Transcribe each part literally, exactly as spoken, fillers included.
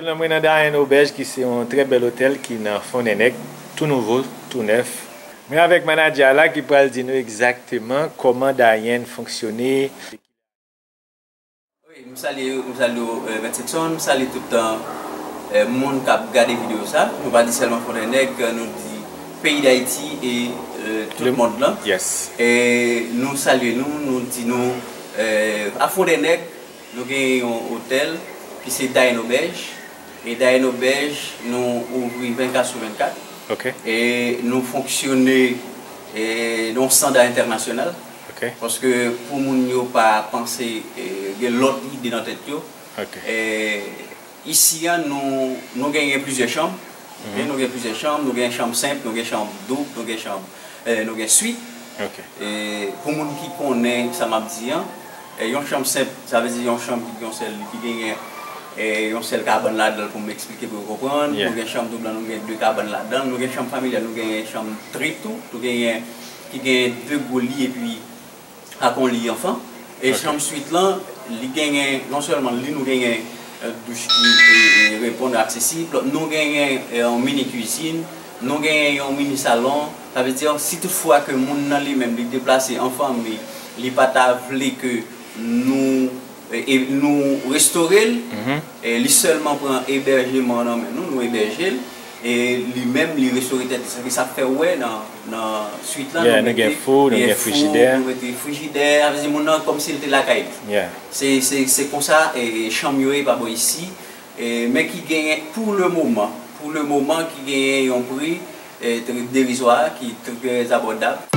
Mwen nan Dayen Obèj ki se yon trè bèl otèl ki nan Fondènèg, tou nouvo, tou nèf. Mwen avèk manadjè a la ki pral di nou egzakteman kòman Dayen fonksyone. Wi, m salye, m salye w, eh, Mèt Setson, m salye tout, eh, moun k ap gade videyo sa. Nou pa di sèlman Fondènèg, nou di peyi Dayiti e, eh, tout mond lan. Yes. E nou salye nou, nou di nou, eh, a Fondènèg, nou gen yon otèl ki se Dayen Obèj. E Dayen Obèj, nou ouvri vennkat sou vennkat. Ok. E nou fonksyone, e, nan yon estanda entènasyonal. Ok. Paske pou moun yo pa panse, e, gen lòt ide nan tèt yo. Ok. E, isi a, nou, nou genyen plizyè chanm. Mhm. Ok, nou gen plizyè chanm. Nou gen chanm senp, nou gen chanm doub, nou gen chanm, e, nou gen swit. Ok. E, pou moun ki konnen sa m ap di an, e, yon chanm senp, sa vle di yon chanm ki gen yon sèl, ki genyen, e, yon sèl kabann ladan l pou m eksplike pou yo konprann. Yeah. Nou gen chanm doub la, nou gen de kabann ladan l. Nou gen chanm familyal, nou genyen chanm trip tou. Nou genyen ki genyen de gwo li epi ak yon li anfan. E Ok. Chanm swit lan, li genyen, non sèlman li, nou genyen, e, douch ki, e, e, reponn, aksesib, nou genyen, e, yon mini kwizin, nou genyen yon mini salon. Sa vle di, si toutfwa ke moun nan li menm, li deplase an fanmi, li pa ta vle ke nou, e, e, nou restore l, Mhm. e, li sèlman pran ebèjeman nan men nou, nou ebèje l. E li menm, li restore tèt li. Sa, sa fè w wè nan, nan swit la, Yeah, nou nou gen mete, fou, nou e, gen fou, frijidè. Nou mete frijidè. Sa vle di moun nan kòmsi l te lakay li. Yeah. Se, se, se konsa, e, chanm yo ye pa bò isi. E, men ki genyen pou le moman, pou le moman ki genyen yon pri, e, derizwa, ki trè abòdab.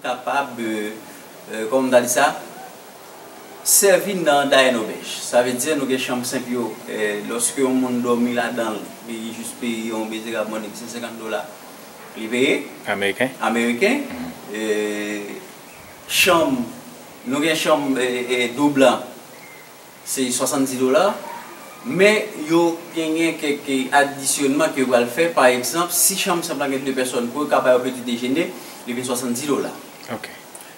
kapab, euh, euh, kòman m ta di sa, sèvi nan Daen Obèj. Sa vle di nou gen chanm senp yo, euh, lòske yon moun dòmi ladan l, li jis peye yon mizerab mòn ki san senkant dola, li peye. Ameriken? Ameriken. Mhm. Euh, chanm, nou gen chanm, euh, euh, doub lan, se swasanndis dola, men yo genyen kèk adisyonman ke yo pral fè. Pa egzanp, si chanm senp lan gen de pèsòn, pou yo ka ba yo peti dejene, li vin swasanndis dola. Ok.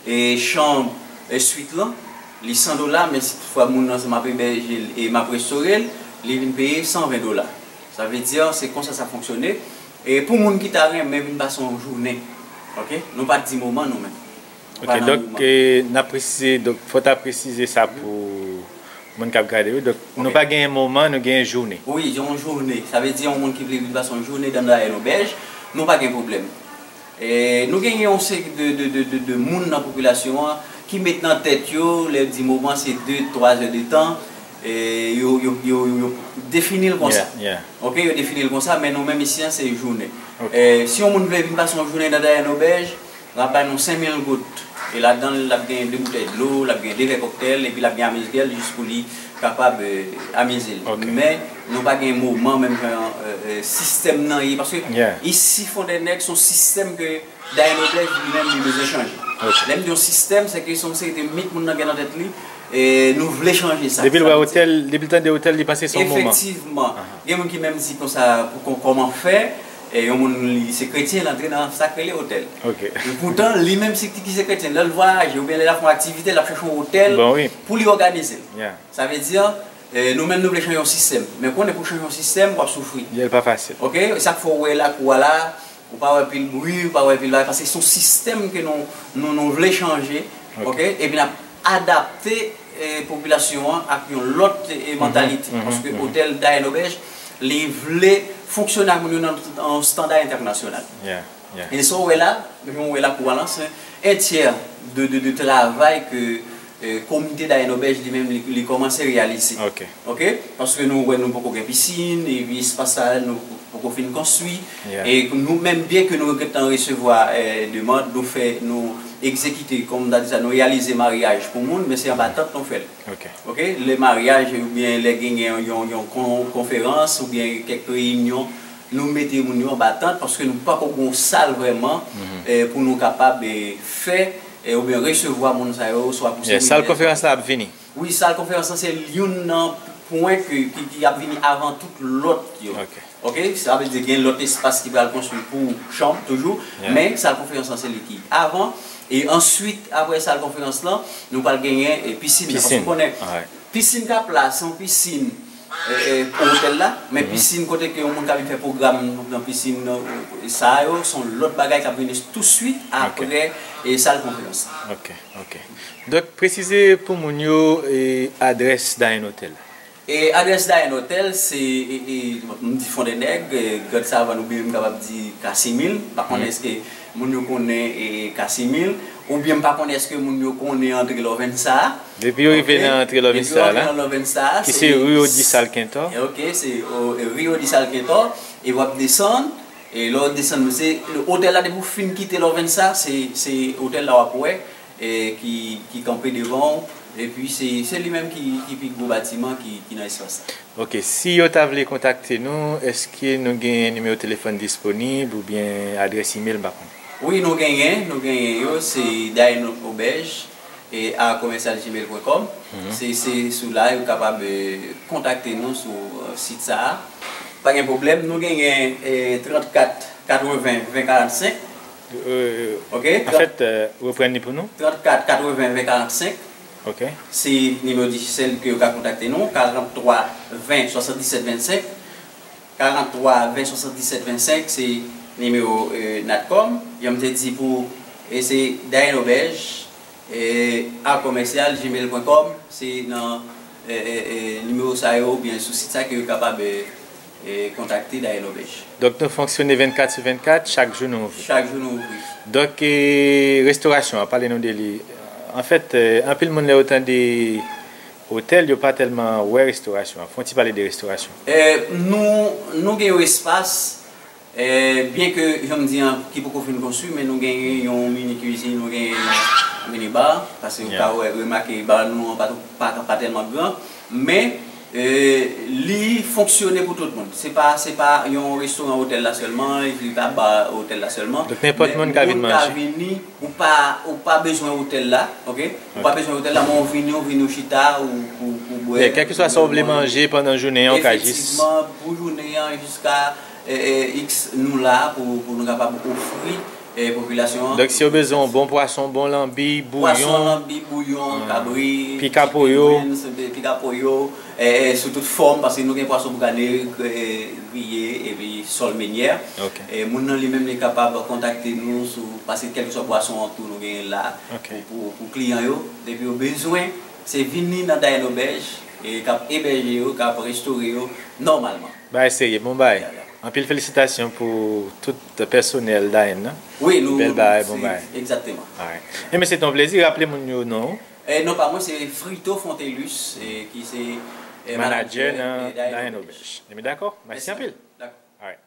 E chanm, e swit lan, li san dola, men si toutfwa moun nan se m ap ebèje l e m ap restore l, li vin peye san ven dola. Sa vle di, se konsa sa fonksyone. E pou moun ki ta renmen vin pase yon jounen, ok? Nou pa di moman nou menm. Ok, donk, eh, n ap presize, donk, fò ta presize sa pou moun k ap gade, wi. Donk, nou pa gen moman, nou gen jounen. Wi, yon jounen. Sa vle di, yon moun ki vle vin pase yon jounen dan Daen Obèj, nou pa gen pwoblèm. Eh, nou gen yon seri de, de, de, de, de moun nan popilasyon an ki met nan tèt yo, lè di moman, se de, twa zè de tan, eh, yo, yo, yo, yo, yo defini l konsa. Yeah, yeah. Ok, yo defini l konsa, men nou menm isi an, se jounen. Ok. Eh, si yon moun vle vin pase yon jounen nan Daen Obèj, l ap bay nou senk mil goud. E ladan l, l ap gen de boutèy dlo, l ap gen de vè kòktèl, epi l ap gen amizgèl jis pou li kapab, eh, amize l. Ok. Men, nou pa gen moman menm jan, eh, eh, sistèm nan ye. Paske isi Fondènèg, se yon sistèm ke Daen Obèj li menm, li bezwen chanje. Ok. Lè m di yon sistèm, se ke se yon seri de mit moun nan gen nan tèt li, e nou vle chanje sa. Depi l wè otèl, depi l tande otèl, li panse se yon moman. Efektivman. Gen moun ki menm di konsa, pou kon-, kòman fè, e yon moun li se kretyen, l antre nan sa k rele otèl. Ok. E poutan, li menm si ki se kretyen, lè l vwayaje, oubyen lè l ap fè yon aktivite, l ap chèche yon otèl pou li òganize l. Yeah. Sa vle di, e, nou menm nou vle chanje yon sistèm. Men konnen pou chanje yon sistèm, w ap soufri. Yeah, l pa fasil. Ok? E sa k fè w wè lakou a la, ou pa wè pil bri, ou pa wè pil bagay, paske se yon sistèm ke nou, nou, nou vle chanje, ok? Epi n ap adapte, eh, popilasyon an ak yon lòt, eh, mantalite. Paske otèl Daen Obèj, li vle fonksyone ak moun yo nan yon standa entènasyonal. Yeah, yeah. E sa w wè la, jan w wè lakou a la, se en tyè de, de, de travay ke eh, komite Daen Obèj li menm, li, li kòmanse reyalize. Ok. Ok? Paske nou wè nou poko gen pisin, epi espas sa a, nou poko fin konstwi. Yeah. E nou menm, byen ke nou gentan resevwa, eh, demann, nou fè, nou egzekite, kòm m ta di sa, nou reyalize maryaj pou moun, men se anba tant nou fè l. Ok. Ok? Lè maryaj, oubyen lè genyen yon, yon, yon kon-, konferans, oubyen kèk reyinyon, nou mete moun yo anba tant, paske nou pako gen yon sal vrèman, eh, pou nou kapab, eh, fè, eh, oubyen resevwa moun sa yo, swa pou se... Yeah, sal konferans la ap vini. Wi, sal konferans lan se youn nan pwen ke, ki, ki ap vini avan tout lòt yo. Ok. Ok, sa vle di gen lòt espas ki pral konstwi pou chanm toujou, yeah, men sal konferans lan se li ki avan. E answit, apre sal konferans lan, nou pral genyen, eh, pisin nan. Pisin. Paske w konnen, alright, pisin Kapla, se yon pisin, eh, eh, pou otèl la, men pisin kote ke yon moun ka vin fè pwogram nan pisin nan, eh, sa yo, se yon lòt bagay k ap vini touswit apre, eh, sal konferans lan. Ok, ok. Donk, presize pou moun yo, eh, adrès Daen Hotel. E adrès Daen Hotel, se, e, e, m di Fondènèg, e, Grand Savann, oubyen m kapab di Kasimil. M pa konnen èske moun yo konnen, e, Kasimil, oubyen m pa konnen èske moun yo konnen antre Lòvensa. Depi yo rive nan antre Lòvensa la, ki se Rio di Salkentò. Ok, se, o, e, Rio di Salkentò, e w ap desann, e lè w desann, se, otèl la, depi w fin kite Lòvensa, se, se otèl la w ap wè, e ki, ki kanpe devan w, epi se, se li menm ki, ki pi gwo batiman ki, ki nan espas sa. Ok, si yo ta vle kontakte nou, èske nou gen nimewo telefòn disponib oubyen adrès imèl, m pa konnen? Wi, nou genyen, nou genyen yo, se Daen Obèj, e, a commercial gmail point com. Se, se sou la yo kapab, e, kontakte nou sou, e, sit sa a. Pa gen pwoblèm, nou genyen, e, trannkat katreven ven karannsenk. Euh, ok, anfèt, euh, reprann li pou nou. Trannkat katreven ven karannsenk. Ok. Se nimewo dijital ke yo ka kontakte nou, karanntwa ven swasanndisèt vennsenk. Karanntwa ven swasanndisèt vennsenk, se nimewo, euh, Natcom. Jan m te di pou, e se Daen Obèj, e, a commercial gmail point com, se nan, e, e, e, nimewo sa yo, oubyen sou sit sa ke yo kapab, e, e, kontakte Daen Obèj. Donk, nou fonksyone vennkat sou vennkat, chak jou nou ouvri. Chak jou nou ouvri. Donk, e, restorasyon an, pale nou de li. Anfèt, e, anpil moun, lè yo tande otèl, yo pa tèlman wè restorasyon an. Fè yon ti pale de restorasyon. E, nou, nou gen yon espas, E, byen ke, jan m di an, ki poko fin konstwi, men nou genyen yon mini kwizin, nou genyen yon mini bar, paske ou ka wè, remake bar nou an pa, pa, pa tèlman gran, men, e, li fonksyone pou tout moun. Se pa, se pa yon restoran otèl la sèlman, li pa bar otèl la sèlman. Donk, nenpòt moun ka vin manje. Ou pa, ou pa bezwen otèl la, ok? Ou pa bezwen otèl la, men ou vini, ou vini, ou chita, ou, ou, ou bwè. Kèlkeswa sa ou vle manje pandan jounen an, ou ka jis. Efektivman, pou jounen an, jiska, e, e, X, nou la pou, pou nou kapab ofri, e, popilasyon an. Donk, si yo bezwen yon bon pwason, bon lanbi, bouyon, pwason, lanbi, bouyon, kabri, pika poyo, chicken wings, pika poyo, e, e, sou tout fòm, paske nou gen pwason boukane, e, griye, epi sòl menyè. Ok. E, moun nan li menm, li kapab kontakte nou sou, paske kèlkeswa pwason an tou nou genyen la, ok, pou, pou, pou kliyan yo. Depi yo bezwen, se vini nan Dayen Obèj, e k ap ebèje yo, k ap restore yo nòmalman. Bagay serye, bon bagay. Ya, ya. Anpil felisitasyon pou tout pèsonèl Dayen nan. Wi, nou, bèl bagay, bon bagay. Egzakteman. Alright. Enben, se te yon plezi. Raple moun yo non ou. E, non pa mwen, se Frito Fontelus, e, ki se, e, manadjè nan Dayen Obèj. Enben, dakò. Mèsi anpil. Dakò. Alright.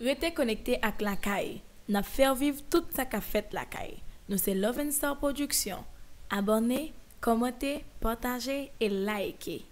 Rete konekte ak Lakay. N ap fè w viv tout sa k ap fèt lakay. Nou se Love and Star Production. Abòne, kòmante, pataje e like.